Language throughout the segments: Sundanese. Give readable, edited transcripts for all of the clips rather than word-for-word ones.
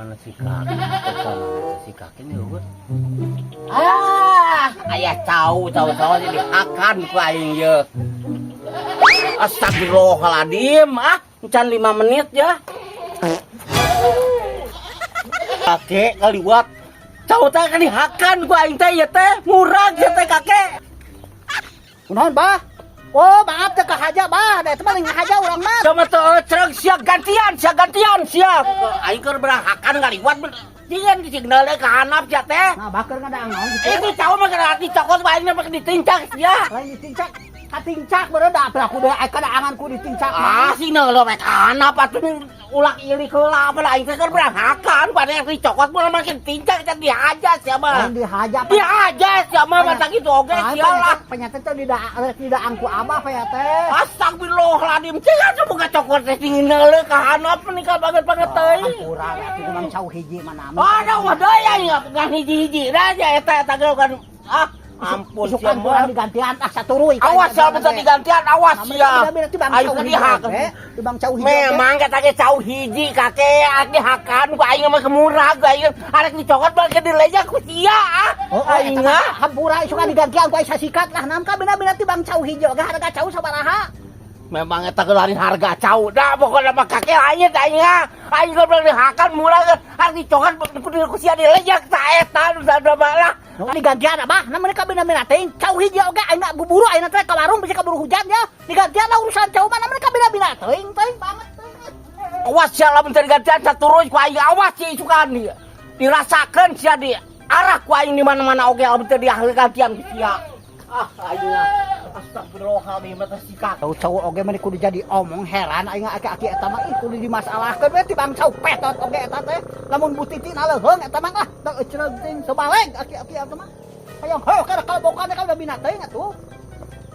Mana si kaki? Mana si kaki nih euweuh? Ah, aya cau cau cau jadi hakan ku aing ye. Astagfirullahaladzim, ah, encan 5 menit ya. Kakek kaliwat. Cau teh kan dihakan ku aing teh ieu teh, murag ya teh, Kakek. Kunaon, Bah? Oh, maaf teh kahaja, Bah. Da eta mah ngahaja urang mah. Sama teh cereg sia, gantian sia, gantian sia. Aing keur beurang hakan ngaliwat Jangan di signal ka handap sia teh. Nah, bakeur ngadaang naon gitu. Itu cau mah kena dicokot bae mah ditincak sia. Lain ditincak, katincak beureum da aku deui kadaangan ku ditincak. Ah, signal lo ka handap atuh, ulah ilik heula apa aing teh keur beurang hakan pada dicokot mah makin tincak teh, dihaja sia mah. Lain dihaja. Dihaja sia mah mata kitu oge sia lah. Penyata teh tidak tidak angku abah ya teh. Astagfirullahaladzim, cenah tuh buka cokot teh signal ka handap menikah banget banget teh. Hampura atuh kumang cau hiji mana. Ada wadah ya nggak hiji-hiji aja eta eta ge kan, ah ampun sia Isukan mah. Kurang digantian ah saturuy. Awas ya bisa digantian, awas ya. Ayo Ayo dihak. Di bang cau hiji. Memang kata ge cau hiji, Kakek, dihakan ku aing mah kemurah ku aing arek dicokot balik dilejak ku sia ah. Oh, Aing eta mah. Mah hampura, isukan digantian ku aing sasikat lah nam ka bina-bina ti bang cau hiji oge harga cau sabaraha. Memang eta lain harga cau dah pokoknya mah, Kakek, aing teh aing ah. Aing goblok dihakan murah arek dicokot ku sia dilejak ta eta nu sada mah lah. Nu digantian abah, nah mereka bina-bina teuing cau hiji oge aing buburu aing teh ka warung bisa kaburu hujan ya. Digantian lah urusan cau mah, mereka bina-bina teuing teuing banget teuing. Awas sia lamun teu digantian saturuy ku aing, awas sia isukan di dirasakeun sia di arah ku aing di mana-mana oge lamun teu digantian ku sia. Ah, aing ah. Astagfirullahaladzim teh si kakek. Cau cau oge mah kudu jadi omong, heran aing aki-aki eta mah, ih kudu dimasalahkeun we ti bang cau petot oge eta teh. Lamun butiti leuheung eta mah, ah teu ecreug ting sebaleg aki-aki eta mah. Hayang heuh kana kalebokan kan udah bina teuing atuh.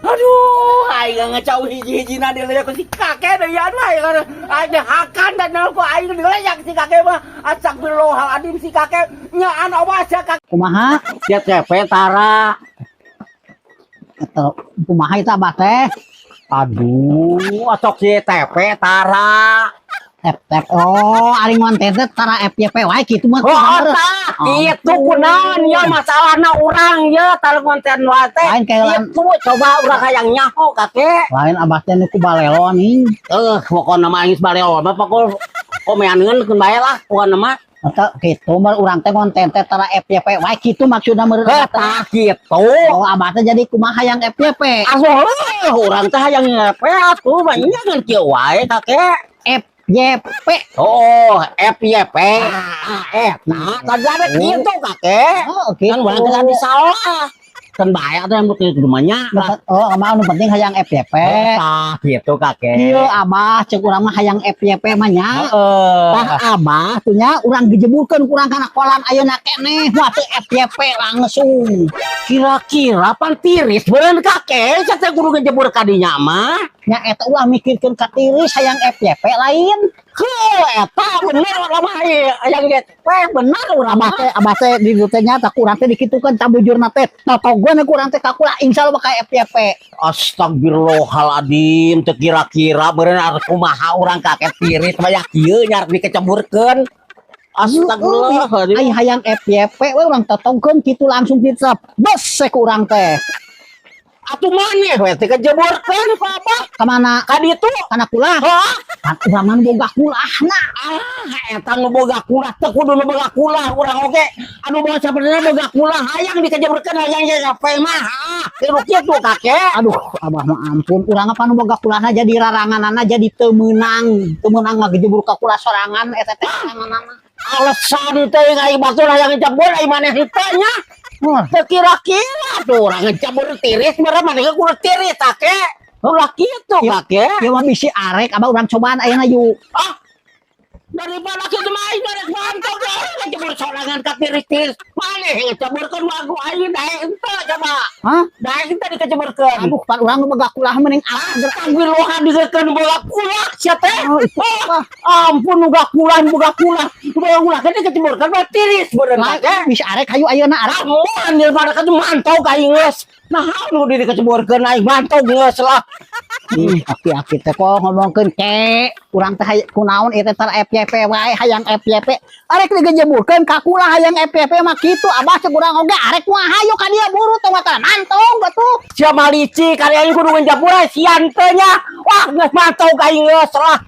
Aduh, aing ngecau hiji-hijina dilejak ku si kakek deui, aduh aing aing hakan dan ku aing dilejak si kakek mah. Astagfirullahaladzim si kakek nyaan, awas ya, Kakek. Kumaha? Sia cepe tara. Eta kumaha eta abah teh? Aduh, asok si TP tara. Tep tep. Oh, ari ngonten teh tara FYP wae kitu mah. Oh, tah, itu kunaon ya masalahna urang ya tara konten wae teh. Lain kayak Itu coba urang hayang nyaho, Kakek. Lain abah teh nu ku balelo nih. Eh, pokokna mah aing balelo mah pokok komeaneun keun bae lah pokokna mah. Eta kitu mah urang teh ngonten teh tara FYP wae kitu maksudna meureun Heh, abah teh. Tah kitu. Oh, abah teh jadi kumaha yang FYP? Asuh urang teh hayang ngepe atuh mah nya ngan kieu wae, Kakek. FYP. Oh, FYP. Ah, eta tadi ada kitu, Kakek. Oh, gitu. Kan urang teh tadi salah. Kan bae atuh yang kitu mah nya. Oh, abah nu penting hayang FYP. Tah kitu, Kakek. Ieu abah ceuk urang mah hayang FYP mah nya. Heeh. Tah abah tuh nya urang gejeburkeun kurang kana kolam ayeuna keneh wah teu FYP langsung. Kira-kira pan tiris beureun, Kakek, sia teh kudu ngejebur ka dinya mah. Nya eta ulah mikirkeun ka tiris, hayang FYP lain. Heuh, eta bener urang mah hayang FYP bener urang Abah mah. Teh abah teh di dieu teh nya tah kurang teh dikitukeun tabujurna teh. Totogeun kurang teh ka kula insyaallah bakal FYP. Astagfirullahaladzim, teu kira-kira beureun arek kumaha urang, Kakek, tiris mah kieu nya arek dikeceburkeun. Astagfirullahaladzim. Ai hayang FYP we urang totogeun kitu langsung kitu. Bes we ku urang teh. Atuh maneh we teh kejeburkeun ku abah. Ka mana? Ka ditu. Kana kulah. Hah? Kan urang mah boga kulahna. Ah, eta nu boga kulah teh kudu nu boga kulah urang oge. Anu boga sabenerna boga kulah hayang dikejeburkeun hayang ge kafe mah. Ah, kitu kitu, Kakek. Aduh, abah mah ampun, urang apa nu boga kulahna jadi raranganana jadi teu meunang, teu meunang ngagejebur ka kulah sorangan eta teh raranganana. Alasan teh aing batur hayang ngejebur aing maneh henteu nya. Wah, Teu kira-kira tuh urang ngejebur tiris meureun maneh kudu tiris, Kakek. Ulah kitu, Kakek. Ieu mah bisi arek abah urang cobaan ayeuna yuk. Ah, daripada kitu mah aing rek mantau deh ngejebur sorangan ka tiris-tiris. Maneh ngeceburkeun wagu aing daek henteu coba. Hah? Daek henteu dikeceburkeun. Aduh, pan urang nu boga kulah mending ah. Astagfirullah digeurkeun boga kulah sia teh. Oh, itu Oh, ampun boga kulah, boga kulah. Boga kulah kan dikeceburkeun mah tiris beureun, Kakek. Bisa arek hayu ayeuna arek. Amun daripada katu mantau ka aing geus. Nah, nu dikeceburkeun aing mantau geus lah. Ih, aki-aki teh kok ngomongkeun ke urang teh kunaon ieu teh tar FYP wae, hayang FYP. Arek digejeburkeun ka kula hayang FYP mah kitu, Abah, cek urang oge arek mah hayu ka dieu buru, tong mah mantong batuh. Sia malici kali aing kudu ngejabura sian teh nya. Wah, geus mantau ka aing geus lah.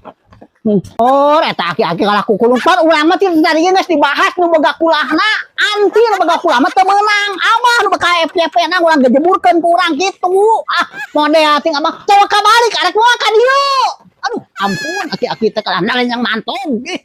Oh, eta aki-aki kalah kukulung pan urang mah ti tadi geus dibahas nu boga kulahna, anti nu boga kulah mah teu meunang. Abah nu boga FYP na urang gejeburkeun ku urang kitu. Ah, model ting Abah coba kabalik arek moal ka dieu. Aduh, ampun, aki-aki teh kalah yang mantong. Ih.